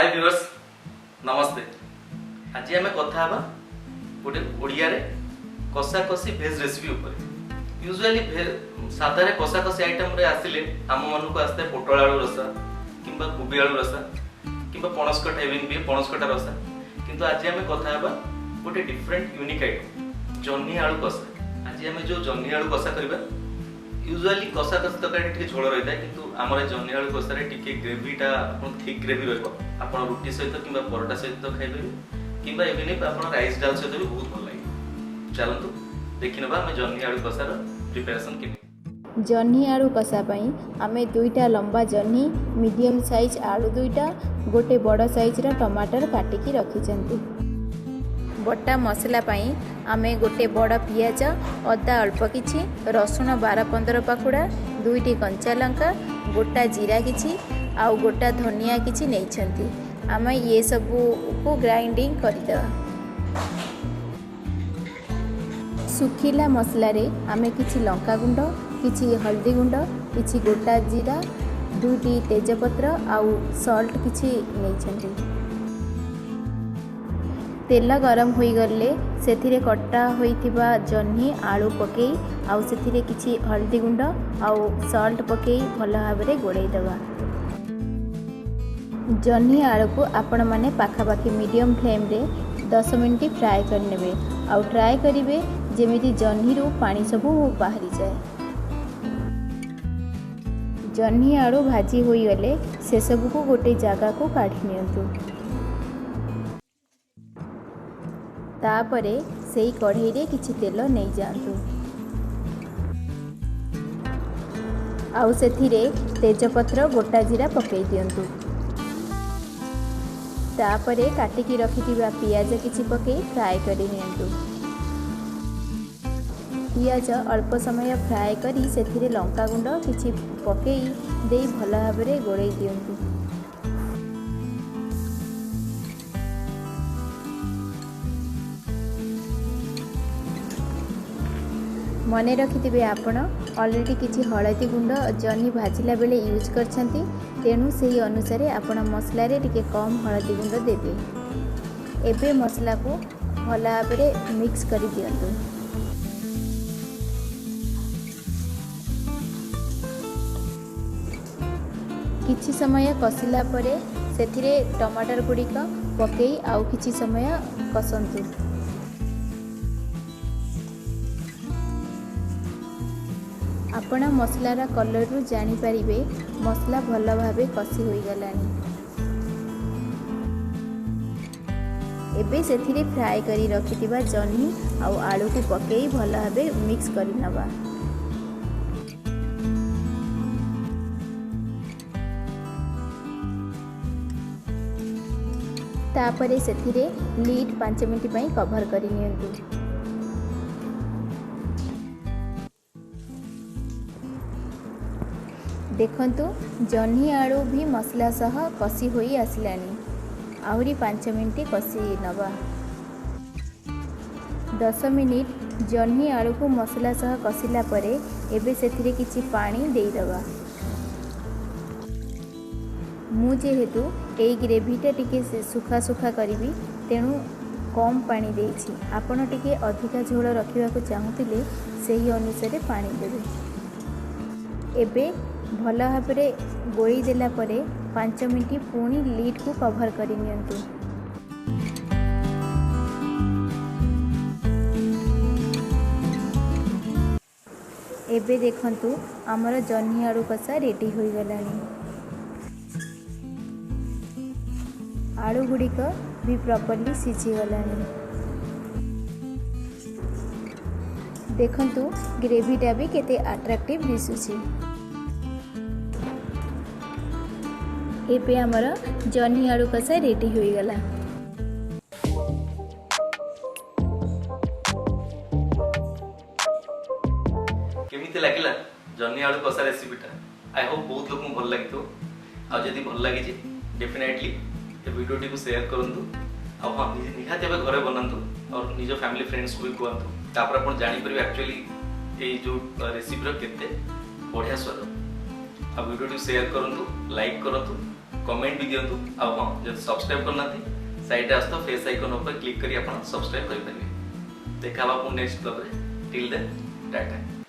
High viewers, ନମସ୍ତେ। ଆଜି ଆମେ କଥା ହେବା ଗୋଟେ ଓଡ଼ିଆରେ କଷାକଷି ଭେଜ୍ ରେସିପି ଉପରେ। ୟୁଜୁଆଲି ସାଧାରେ କଷାକଷି ଆଇଟମ୍ରେ ଆସିଲେ ଆମ ମନକୁ ଆସିଥାଏ ପୋଟଳ ଆଳୁ ରସା କିମ୍ବା କୋବି ଆଳୁ ରସା କିମ୍ବା ପଣସ କଠା, ଇଭିନ୍ ବି ପଣସ କଠା ରସା। କିନ୍ତୁ ଆଜି ଆମେ କଥା ହେବା ଗୋଟେ ଡିଫରେଣ୍ଟ ୟୁନିକ୍ ଆଇଟମ୍, ଜହ୍ନି ଆଳୁ କଷା। ଆଜି ଆମେ ଯେଉଁ ଜହ୍ନି ଆଳୁ କଷା କରିବା, ୟୁଜୁଆଲି କଷା କଷି ତରକାରୀ ଟିକେ ଝୋଳ ରହିଥାଏ, କିନ୍ତୁ ଆମର ଏ ଜହ୍ନି ଆଳୁ କଷାରେ ଟିକେ ଗ୍ରେଭିଟା ଆପଣ ଥିକ୍ ଗ୍ରେଭି ରହିବ। ଆପଣ ରୁଟି ସହିତ କିମ୍ବା ପରଟା ସହିତ ଖାଇପାରିବେ କିମ୍ବା ଇଭିନ୍ ଆପଣ ରାଇସ୍ ଡାଲ ସହିତ ବି ବହୁତ ଭଲ ଲାଗିବ। ଚାଲନ୍ତୁ ଦେଖିନେବା ଆମେ ଜହ୍ନି ଆଳୁ କଷାର ପ୍ରିପାରେସନ୍ କେମିତି। ଜହ୍ନି ଆଳୁ କଷା ପାଇଁ ଆମେ ଦୁଇଟା ଲମ୍ବା ଜହ୍ନି, ମିଡ଼ିୟମ୍ ସାଇଜ୍ ଆଳୁ ଦୁଇଟା, ଗୋଟେ ବଡ଼ ସାଇଜ୍ର ଟମାଟର କାଟିକି ରଖିଛନ୍ତି। ବଟା ମସଲା ପାଇଁ ଆମେ ଗୋଟେ ବଡ଼ ପିଆଜ, ଅଦା ଅଳ୍ପ କିଛି, ରସୁଣ 12-15 ପାଖୁଡ଼ା, ଦୁଇଟି କଞ୍ଚା ଲଙ୍କା, ଗୋଟା ଜିରା କିଛି ଆଉ ଗୋଟା ଧନିଆ କିଛି ନେଇଛନ୍ତି। ଆମେ ଇଏ ସବୁକୁ ଗ୍ରାଇଣ୍ଡିଙ୍ଗ କରିଦେବା। ଶୁଖିଲା ମସଲାରେ ଆମେ କିଛି ଲଙ୍କା ଗୁଣ୍ଡ, କିଛି ହଳଦୀ ଗୁଣ୍ଡ, କିଛି ଗୋଟା ଜିରା, ଦୁଇଟି ତେଜପତ୍ର ଆଉ ସଲ୍ଟ କିଛି ନେଇଛନ୍ତି। ତେଲ ଗରମ ହୋଇଗଲେ ସେଥିରେ କଟା ହୋଇଥିବା ଜହ୍ନି ଆଳୁ ପକାଇ ଆଉ ସେଥିରେ କିଛି ହଳଦୀ ଗୁଣ୍ଡ ଆଉ ସଲ୍ଟ ପକାଇ ଭଲ ଭାବରେ ଗୋଳେଇ ଦେବା। ଜହ୍ନି ଆଳୁକୁ ଆପଣମାନେ ପାଖାପାଖି ମିଡ଼ିୟମ୍ ଫ୍ଲେମ୍ରେ 10 ମିନିଟ୍ ଫ୍ରାଏ କରିନେବେ ଆଉ ଟ୍ରାଏ କରିବେ ଯେମିତି ଜହ୍ନିରୁ ପାଣି ସବୁ ବାହାରିଯାଏ। ଜହ୍ନି ଆଳୁ ଭାଜି ହୋଇଗଲେ ସେସବୁକୁ ଗୋଟେ ଜାଗାକୁ କାଢ଼ି ନିଅନ୍ତୁ। ତାପରେ ସେଇ କଢ଼େଇରେ କିଛି ତେଲ ନେଇଯାଆନ୍ତୁ ଆଉ ସେଥିରେ ତେଜପତ୍ର, ଗୋଟା ଜିରା ପକାଇ ଦିଅନ୍ତୁ। ତାପରେ କାଟିକି ରଖିଥିବା ପିଆଜ କିଛି ପକାଇ ଫ୍ରାଏ କରି ନିଅନ୍ତୁ। ପିଆଜ ଅଳ୍ପ ସମୟ ଫ୍ରାଏ କରି ସେଥିରେ ଲଙ୍କାଗୁଣ୍ଡ କିଛି ପକାଇ ଦେଇ ଭଲ ଭାବରେ ଗୋଳେଇ ଦିଅନ୍ତୁ। ମନେ ରଖିଥିବେ ଆପଣ ଅଲରେଡ଼ି କିଛି ହଳଦୀ ଗୁଣ୍ଡ ଜହ୍ନି ଭାଜିଲା ବେଳେ ୟୁଜ୍ କରିଛନ୍ତି, ତେଣୁ ସେହି ଅନୁସାରେ ଆପଣ ମସଲାରେ ଟିକେ କମ୍ ହଳଦୀ ଗୁଣ୍ଡ ଦେବେ। ଏବେ ମସଲାକୁ ଭଲ ଭାବରେ ମିକ୍ସ କରିଦିଅନ୍ତୁ। କିଛି ସମୟ କଷିଲା ପରେ ସେଥିରେ ଟମାଟର ଗୁଡ଼ିକ ପକାଇ ଆଉ କିଛି ସମୟ କଷନ୍ତୁ। ଆପଣ ମସଲାର କଲର୍ରୁ ଜାଣିପାରିବେ ମସଲା ଭଲ ଭାବେ କଷି ହୋଇଗଲାଣି। ଏବେ ସେଥିରେ ଫ୍ରାଏ କରି ରଖିଥିବା ଜହ୍ନି ଆଉ ଆଳୁକୁ ପକାଇ ଭଲ ଭାବେ ମିକ୍ସ କରିନେବା। ତାପରେ ସେଥିରେ ଲିଡ୍ 5 ମିନିଟ୍ ପାଇଁ କଭର୍ କରି ନିଅନ୍ତୁ। ଦେଖନ୍ତୁ ଜହ୍ନି ଆଳୁ ବି ମସଲା ସହ କଷି ହୋଇ ଆସିଲାଣି। ଆହୁରି 5 ମିନିଟ୍ କଷି ନେବା। 10 ମିନିଟ୍ ଜହ୍ନି ଆଳୁକୁ ମସଲା ସହ କଷିଲା ପରେ ଏବେ ସେଥିରେ କିଛି ପାଣି ଦେଇଦେବା। ମୁଁ ଯେହେତୁ ଏଇ ଗ୍ରେଭିଟା ଟିକେ ଶୁଖା ଶୁଖା କରିବି ତେଣୁ କମ୍ ପାଣି ଦେଇଛି। ଆପଣ ଟିକେ ଅଧିକା ଝୋଳ ରଖିବାକୁ ଚାହୁଁଥିଲେ ସେହି ଅନୁସାରେ ପାଣି ଦେବେ। ଏବେ ଭଲ ଭାବରେ ଗୋଳେଇ ଦେଲା ପରେ 5 ମିନିଟ୍ ପୁଣି ଲିଡ୍କୁ କଭର୍ କରି ନିଅନ୍ତୁ। ଏବେ ଦେଖନ୍ତୁ ଆମର ଜହ୍ନି ଆଳୁ କଷା ରେଡ଼ି ହୋଇଗଲାଣି। ଆଳୁ ଗୁଡ଼ିକ ବି ପ୍ରପରଲି ସିଝିଗଲାଣି। ଦେଖନ୍ତୁ ଗ୍ରେଭିଟା ବି କେତେ ଆଟ୍ରାକ୍ଟିଭ୍ ଦିଶୁଛି। ଏବେ ଆମର ଜହ୍ନି ଆଳୁ କଷା ରେଡ଼ି ହୋଇଗଲା। କେମିତି ଲାଗିଲା ଜହ୍ନି ଆଳୁ କଷା ରେସିପିଟା? I Hope ବହୁତ ଲୋକଙ୍କୁ ଭଲ ଲାଗିଥିବ। ଆଉ ଯଦି ଭଲ ଲାଗିଛି ଡେଫିନେଟଲି ଏ ଭିଡ଼ିଓଟିକୁ ସେୟାର କରନ୍ତୁ। ଆଉ ହଁ, ନିହାତି ଭାବେ ଘରେ ବନାନ୍ତୁ ଆଉ ନିଜ ଫ୍ୟାମିଲି ଫ୍ରେଣ୍ଡସ୍କୁ ବି ଖୁଆନ୍ତୁ। ତାପରେ ଆପଣ ଜାଣିପାରିବେ ଆକ୍ଚୁଆଲି ଏଇ ଯେଉଁ ରେସିପିର କେତେ ବଢ଼ିଆ ସ୍ୱାଦ। ଆଉ ଭିଡ଼ିଓଟିକୁ ସେୟାର କରନ୍ତୁ, ଲାଇକ୍ କରନ୍ତୁ କମେଣ୍ଟ ବି ଦିଅନ୍ତୁ। ଆଉ ହଁ, ଯଦି ସବସ୍କ୍ରାଇବ୍ କରିନାହାନ୍ତି, ସାଇଡ଼୍ରେ ଆସୁଥିବା ଫେସ୍ ଆଇକନ୍ ଉପରେ କ୍ଲିକ୍ କରି ଆପଣ ସବସ୍କ୍ରାଇବ୍ କରିପାରିବେ। ଦେଖା ହେବା ପୁଣି ନେକ୍ସଟ ବ୍ଲଗ୍ରେ। Till then, tata.